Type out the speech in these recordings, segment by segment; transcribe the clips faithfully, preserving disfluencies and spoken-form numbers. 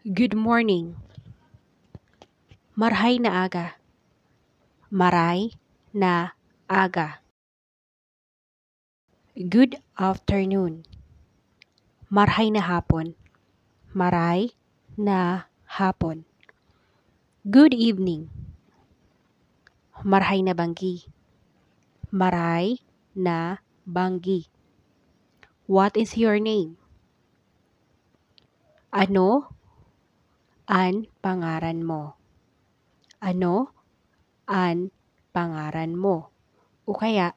Good morning. Marhay na aga. Maray na aga. Good afternoon. Marhay na hapon. Maray na hapon. Good evening. Marhay na banggi. Maray na banggi. What is your name? Ano an pangaran mo? Ano an pangaran mo? O kaya,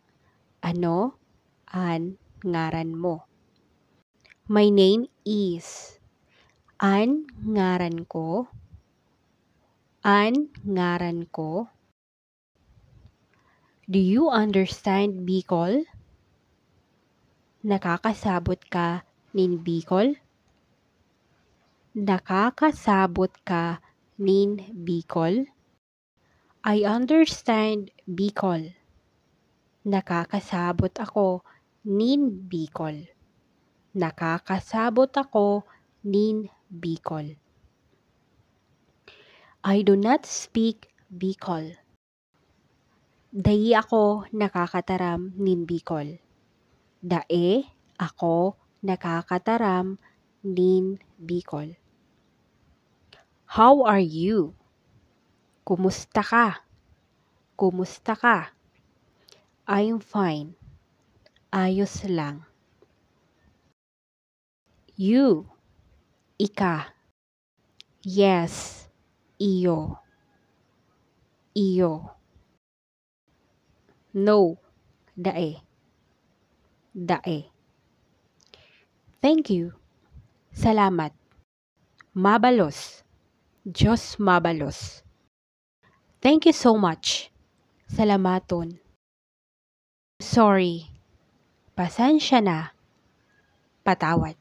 ano an ngaran mo? My name is. An ngaran ko. An ngaran ko. Do you understand Bicol? Nakakasabot ka nin Bicol? Nakakasabot ka nin Bicol? I understand Bicol. Nakakasabot ako nin Bicol. Nakakasabot ako nin Bicol. I do not speak Bicol. Dai ako nakakataram nin Bicol. Dai ako nakakataram nin Bicol. How are you? Kumusta ka? Kumusta ka? I'm fine. Ayos lang. You. Ika. Yes. Iyo. Iyo. No. Dai. Dai. Thank you. Salamat. Mabalos. Diyos mabalos. Thank you so much. Salamaton. Sorry. Pasensya na. Patawad.